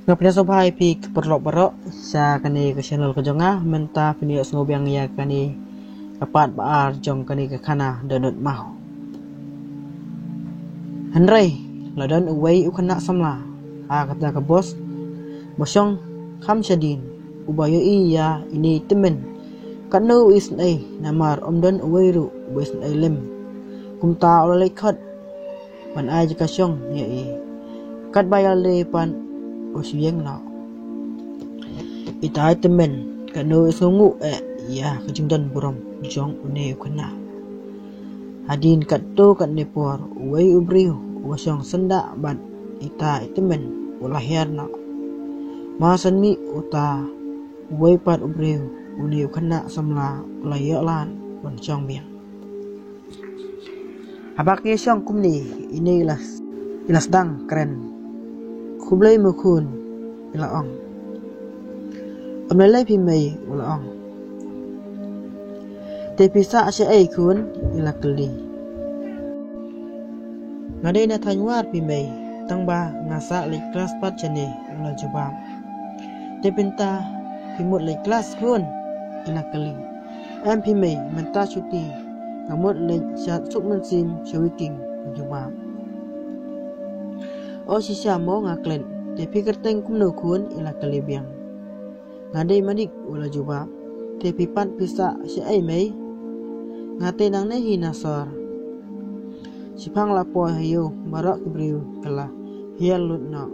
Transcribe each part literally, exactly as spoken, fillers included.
Nga pdiang sngewbha ïa phi ki paralok baroh sha kane ka channel ka jong nga. Mynta phin ïoh sngewbiang ïa kane ka part ba ar jong kane ka khana Dohnud Maw. Hynrei la don uwei u khynnah samla ha kata ka bos ba shong kham shadien, uba ïohi ïa ine i tymmen. Katno u isynei, namar ym don uwei ruh uba isynei lem. Kumta u la leit khot ban ai jaka shong ïa i. Katba ïaleh pat u shu ïeng noh. Ita i tymmen katno i sngewnguh eh ïa ka jingdon burom jong une u khynnah. Hadien katto katne por, uwei u briew uba shong syndah bad ita i tymmen u la hiar noh. Mar shen mih uta uwei pat u briew, une u khynnah samla u la ïoh lad ban shong biang. Haba ki shong kumne, ine i la, i la sdang kren. Khublei mo khun, i la ong. Ym lei lei phi mei, u la ong. Te phi sah shaei khun, i la kylli. Nga dei na thaiñ War phi mei, tangba nga sah leit klas pat shane, u la jubab. Te mynta phi mut leit klas khun, i la kylli. Em phi mei, mynta shuti, nga mut leit sha suk mynsiem sha Wiking, u jubab. O shisha mo nga klet, te phi kyrteng kumno khun, i la kylli biang. Nga dei Manik, u la jubab. Te phi pat phi sah shaei mei? Nga te nangne hi na sor. Shiphang la poi ha ïew, baroh ki briew ki la hiar lut noh.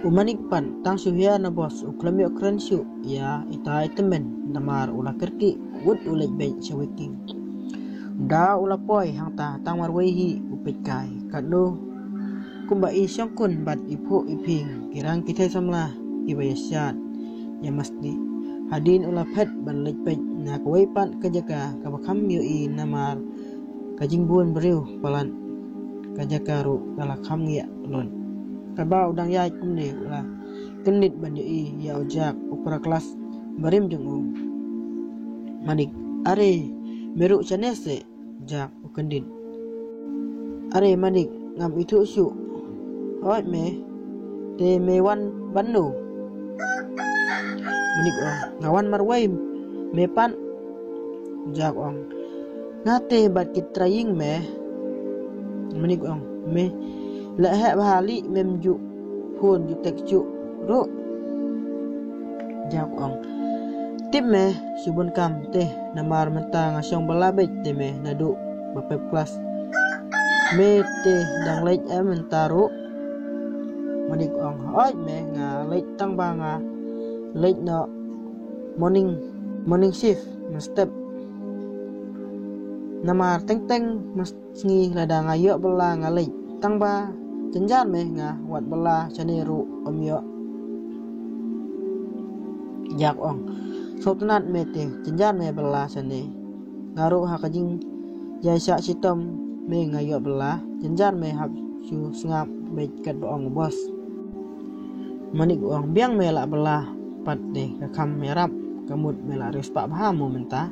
U Manik pat tang shu hiar na bos, u khlem ïoh kren shuh ïa ita i tymmen, namar u la kyrkieh wut u leit beit sha Wiking. Da u la poi hangta tang marwei hi u peit kai, katno kumba i shongkun bad i phuh i phieng ki rang ki thei samla kiba ïasyad ïa masti. Hadien u la phet ban leit peit na kawei pat ka jaka kaba kham ïohi namar ka jingbun briew palat, ka jaka ruh ka la kham ngiah lut. Katba u dang ïaid kumne u la kyndit ban ïohi ïa u Jack, u para klas barim jong u. Manik, are, me ruh shane seh? Jack u kyndit. Are Manik, ngam ithuh shuh. Hooid me, te me wan ban no? Manik ong, nga wan marwei, me pat? Jack ong, nga te bad ki trai ïing me. Manik ong, me leh heh bha lieh, mem ju phone ju text shuh ruh. Jack ong, tip me, shu bun kam te, namar mynta nga shong bylla beit te me naduh ba pep klas. Me te dang leit em mynta ruh? Manik ong, hooid me, nga leit tangba nga leit noh morning, morning shift mynstep. Namar teng teng mynsngi lada nga ïoh bylla nga leit, tangba jynjar me, nga wad bylla shane ruh ym ïoh. Jack ong, sngewtynnat me te, jynjar me bylla shane. Nga ruh ha ka jingïaishah shitom me nga ïoh bylla, jynjar me hap shu sngap beit katba ong u bos. Manik u ong, biang me lah bylla pat te, ka kham ïarap, ka mut me lah riewspah bha mo mynta.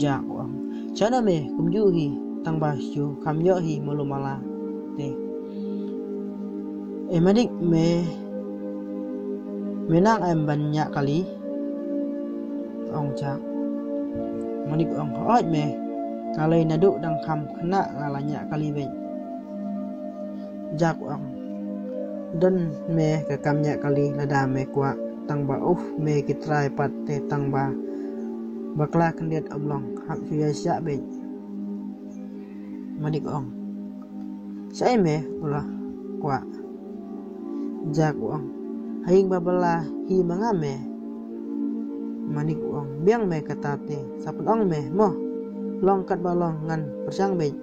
Jack u ong, shano me, kumjuh hi, tangba shu kham ïoh hi malu mala te. E Manik, me, me nang em ban ñiah kali? Ong Jack. Manik ong, hooid me, nga lei naduh dang kham khynnah nga la ñiah kali beit. Jack ong, don me ka kam ñiah kali lada me kwah, tangba uff me ki trai pat te, tangba bakla khyndiat ym long, hap shu ïaishah beit. Manik ong, shaei me u la kwah? Jack u ong, ha ïing ba bylla hi ma nga me. Manik u ong, biang me kata te, sa pynong me mo, long katba long ngan pyrshang beit.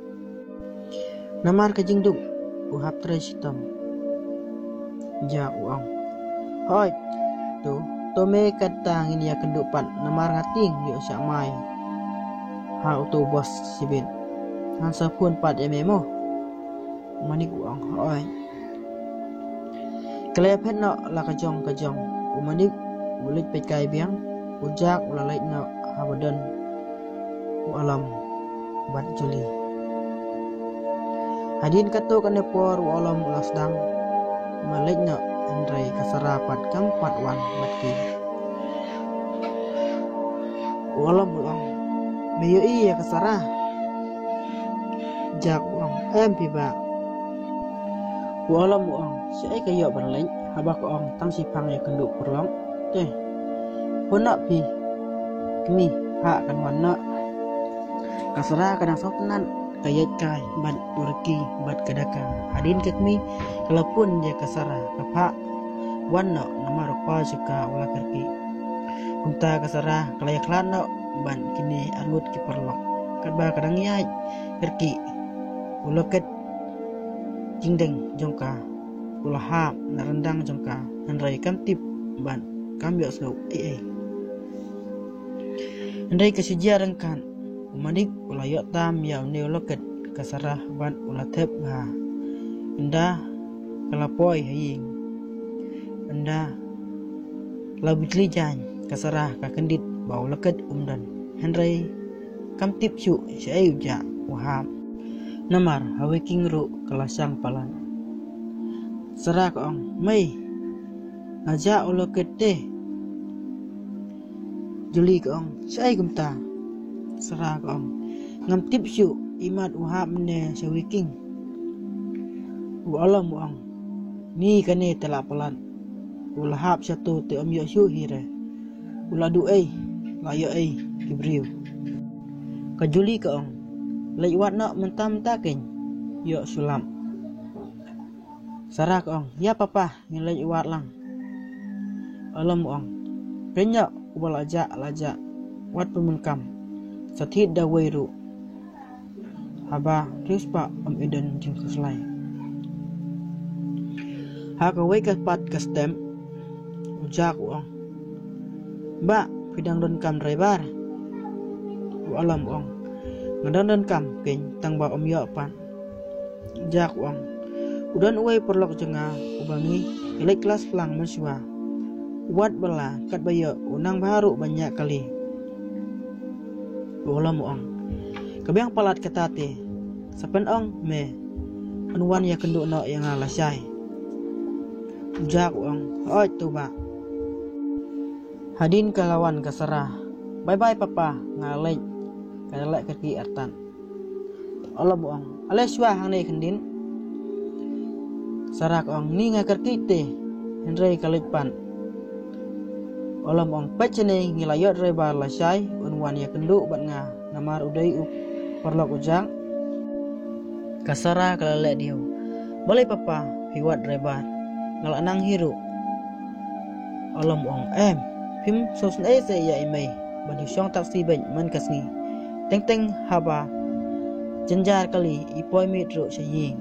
Namar ka jingduk u hap trei shitom. Jack u ong, hooid, to, to me kata ngin ïakynduh pat, namar nga tieng ïoh shah mai ha uto u bos shibit. Ngan sa phone pat ïa me mo. Manik u ong, hooid. Ki la ïaphet noh la ka jong ka jong, u Manik u leit peit kai biang, u Jack u la leit noh haba don u Alom bad Juli. Hadien katto katne por u Alom u la sdang ban leit noh Hynrei ka Sara pat kam pat wan bad ki. U Alam u ong, me ïohi ïa ka Sara? Jack u ong, em phi bah. U Alam u ong, shaei ka ïoh ban leit, haba ka ong tang shiphang ïakynduh paralok te. Pynap phi kmie, phah kan wan noh. Ka Sara ka dang sngewtynnat, ka ïaid kai bad u Ricky bad ka Daka. Hadien ka kmie ka la pun ïa ka Sara, ka phah wan noh namar u kpa jong ka u la kyrkieh. Kumta ka Sara ka la ïakhlad noh bad kine arngut ki paralok. Katba ka dang ïaid kyrkieh, u loket jingdeng jong ka u la hap na ryndang jong ka, hynrei kam tip bad kam ïohsngew ei ei. Hynrei ka shi jia ryngkat u Manik u la ïoh tam ïa une u loket ka Sara bad u la thep bha. Ynda ka la poi ha ïing, ynda la bujli jaiñ ka Sara ka kyndit ba u loket um don. Hynrei kam tip shuh shaei u Jack u hap, namar ha wei king ruh ka la shang palat. Sara ka ong, mei, nga jah u loket te. Julie ka ong, shaei kumta? Sara ka ong, ngam tip shuh, imat u hap mynne sha wei king. U Alam u ong, ni kane te lah palat, u la hap shato te ym ïoh shuh hi re. U la duh ei, la ïoh ei ki briew. Ka Julie ka ong, leit wad noh mynta mynta kein, ïoh shu lap. Sara ka ong, ïa papa, ngin leit wad lang. Alam u ong, kein ïoh, uba la jah la jah, wat pynmynkam, sa thied da wei ruh. Haba riewspah ym ïoh don jingkhuslai. Ha kawei ka pat ka step, u Jack u ong, bah, phi dang donkam driver? U Alam u ong, nga dang donkam kein, tang ba ym ïoh pat. Jack u ong, u don uwei u paralok jong nga uba ngi ïaleit klas lang mynshuwa. U wad bylla, katba ïoh u nang bha ruh ban ñiah kali. U Alam u ong, ka biang palat kata te, sa pynong me, yn wan ïakynduh noh ïa nga lashai. U Jack u ong, hooid to bah. Hadien ka la wan ka Sara, bye bye papa, nga leit. Ka la leh kyrkieh artat. U Alam u ong, ale shuwa hangne khyndiat. Sara ka ong, ni nga kyrkieh te, hynrei ka leit pat. U Alam u ong, peit shane, ngi la ïoh driver lashai, un wan ïakynduh bad nga, namar u dei u paralok u Jack. Ka Sara ka la leh diaw, balei papa, phi wad driver, nga la nang hi ruh. U Alam u ong, em, phim sngewsynei seh ïa i mei ban ïa shong taxi beit man ka sngi. Teng teng haba jynjar kali i poi miet ruh sha ïing.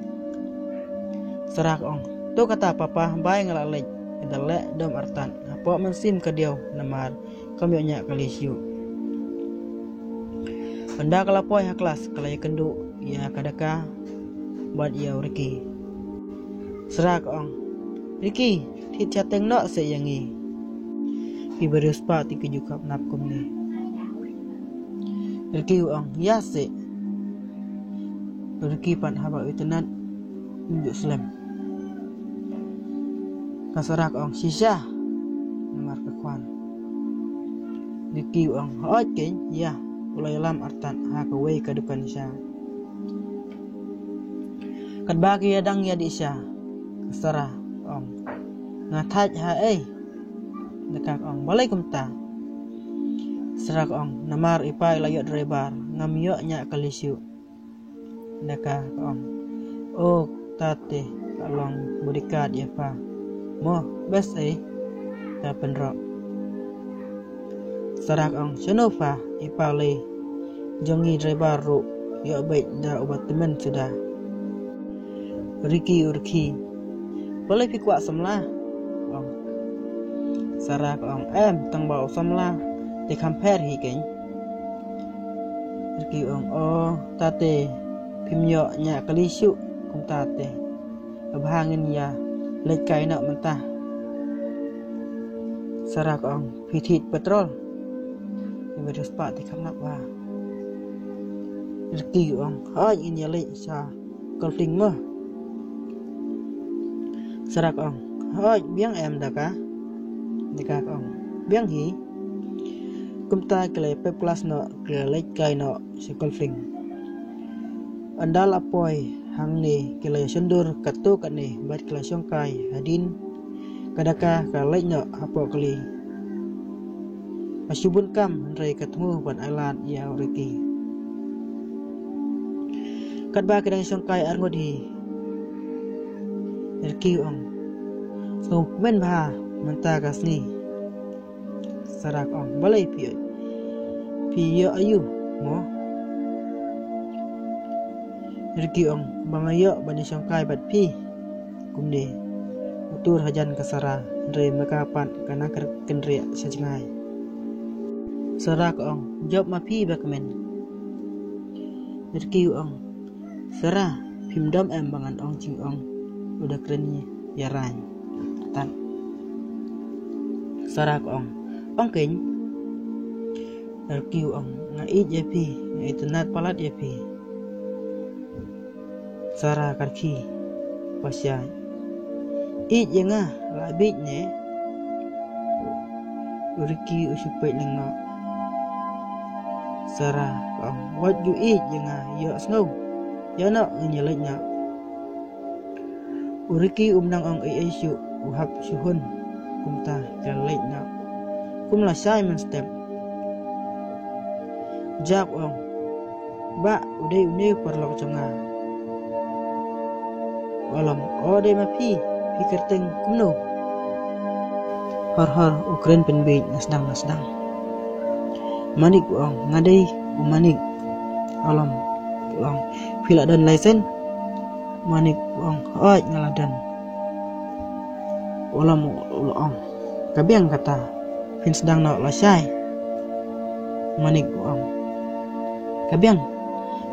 Sara ka ong, to kata papa, bye, nga la leit. Ka da leh dom artat hapoh mynsiem ka diaw namar kam ïoh ñiah kali shuh. Ynda ka la poi ha klas ka la ïakynduh ïa ka Daka bad ïa u Ricky. Sara ka ong, Ricky, thied shateng noh seh ïa ngi. Ki ba riewspah te ki ju khapnap kumne. Ricky u ong, ïa seh. Ricky pat haba u itynnad um ju slem. Ka Sara ka ong, shisha, namar ka khwan. Ricky u ong, hooid kein, ïa. U la ïalam artat ha kawei ka dukan sha. Katba ki ïadang ïadih sha, ka Sara ka ong, nga thait ha ei. Daka ka ong, balei kumta? Sara ka ong, namar i pa i la ïoh driver, ngam ïoh ñiah kali shuh. Daka ka ong, o, ta te, ka long bodyguard ïa pha. Mo, best ei, ta pynroh. Sara ka ong, shano pha, i pa lei jong ngi driver ruh ïoh beit da uba tymmen suda. Ricky u rkhie, balei phi kwah samla? Ong. Sara ka ong, em, tang ba u samla te kham pher hi kein. Ricky u ong, o, ta te, phim ïoh ñiah kali shuh kumta te. Ka bha ngin ïa leit kai noh mynta. Sara ka ong, phi thied petrol? Ki ba riewspah te kham nap bha. Ricky u ong, hooid, ngin ïa leit sha Colding mo. Sara ka ong, Hooid, biang em Daka? Daka ka ong, biang hi. Kumta ki la pep klas noh, ki la leit kai noh sha Golf Link. Ynda la poi hangne ki la ïa shon dur katto katne bad ki la shongkai hadien ka Daka ka la leit noh hapoh kali. Ka shu bun kam hynrei ka thmu ban ailad ïa u Ricky. Katba ki dang shongkai arngut hi, Ricky u ong, "Sngewkmen bha mynta ka sngi." Sarah ka ong, "Balei phi ïoh? Phi ïoh aïu mo?" Ricky u ong, "Ba nga ïoh ban ïa shongkai bad phi kumne." U tur hajan ka Sarah, hynrei ma ka pat ka nang kynriah sha jngai. Sarah ka ong, "Jop ma phi ba kmen." Ricky u ong, "Sarah, phim dom em ba ngan ong jingong?" U da kren ïa rang. Tan. Sarah ka ong, "Ong keiñ." Ricky u ong, "Nga ïeit ïa phi, nga itynnad palat ïa phi." Sarah ka rkhie, "Ba shai. Ïeit ïa nga la bieit ne?" U Ricky u shu peit lyngkot. Sarah ka ong, "Wat ju ïeit ïa nga, ïohsngew. Ïa noh ngin ïa leit noh." U Ricky um nang ong ei ei shuh, u hap shu hun. Kumta ki la leit noh. Kum la shai mynstep, Jack u ong, "Bah, u dei une u paralok jong nga." U Alam, "O dei ma phi, phi kyrteng kumno?" Hor hor u kren pynbieit na sdang na sdang. Manik u ong, "Nga dei u Manik." U Alam u ong, "Phi la don license?" Manik u ong, "Hooid nga la don." U Alam u la ong, "Ka biang kata, phin sdang noh lashai." Manik u ong, "Ka biang,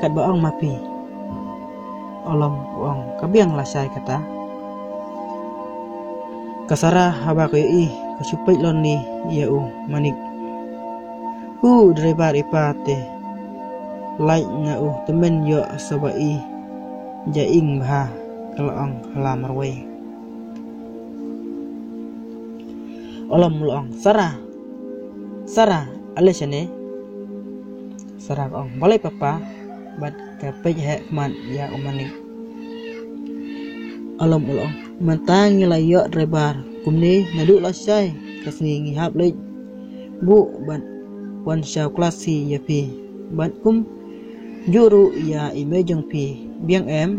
katba ong ma phi." U Alam u ong, "Ka biang lashai kata." Ka Sarah haba ka ïohi ka shu peit lonely ïa u Manik. "Hu driver i pa te, lait na u tymmen ïoh sa ba i ja ing bha," ka la ong ha la marwei. U Alam u la ong, "Sarah, Sarah, ale shane." Sarah ka ong, "Balei papa?" Bad ka peit heh khmat ïa u Manik. U Alam u la ong, "Mynta ngi la ïoh driver kumne naduh lashai ka sngi ngi hap leit buh bad wan sha u klas hi ïa phi. Bad kumjuh ruh ïa i mei jong phi. Biang em?"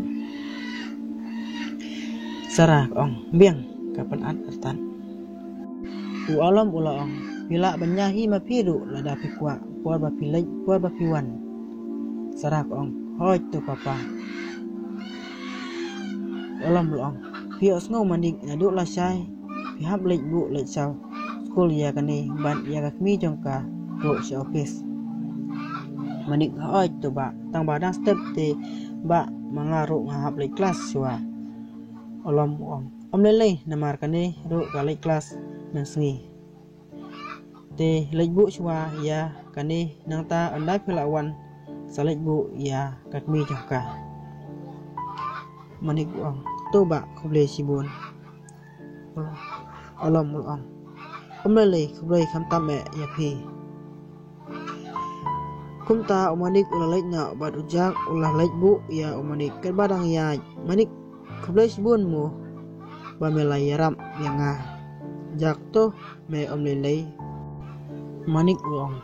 Sarah ka ong, "Biang, ka pynat artat." U Alam u la ong, "Phi lah ban ñiah hi ma phi ruh lada phi kwah, por ba phi leit, por ba phi wan." Sarah ka ong, "Hooid to papa." U Alam u la ong, "Phi ïohsngew Manik, naduh lashai phi hap leit buh leit sha skul ïa kane bad ïa ka kmie jong ka ruh sha office." Manik, "Hooid to bah, tang ba dang step te bah, ma nga ruh nga hap leit klas shuwa." U Alam u ong, "Ym lei lei, namar kane ruh ka leit klas mynsngi. Te leit buh shuwa ïa kane, nangta ynda phi la wan sa leit buh ïa ka kmie jong ka." Manik u ong, "To bah, khublei shibun." U Alam u la ong, "Ym lei lei, khublei khamtam eh ïa phi." Kumta u Manik u la leit noh bad u Jack u la leit buh ïa u Manik. Katba dang ïaid, "Manik, khublei shibun mo ba me la ïarap ïa nga." Jack, "To me, ym lei lei." Manik u ong,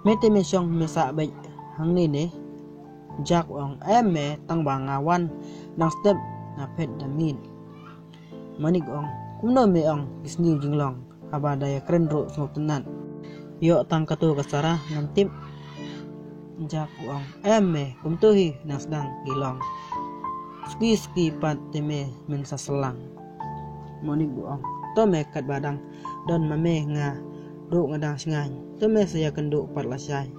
"Me te me shong me sah beit hangne ne?" Jack u ong, "Em me, tang ba nga wan dang step nga phet da miet." Manik u ong, "Kumno me ong ki sniew jinglong, haba da ïakren ruh sngewtynnat. Ïoh tang kato ka Sarah ngam tip." Jack u ong, "Em me, kumto hi nang sdang ki long. Suki suki pat te me men sa syllang." Manik u ong, "To me, katba dang don ma me nga ruh nga dang shngaiñ. To me sa ïakynduh pat lashai."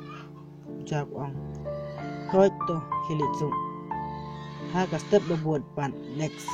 Jack u ong, "Hooid to, khie leit suk ha ka step ba bud pat next."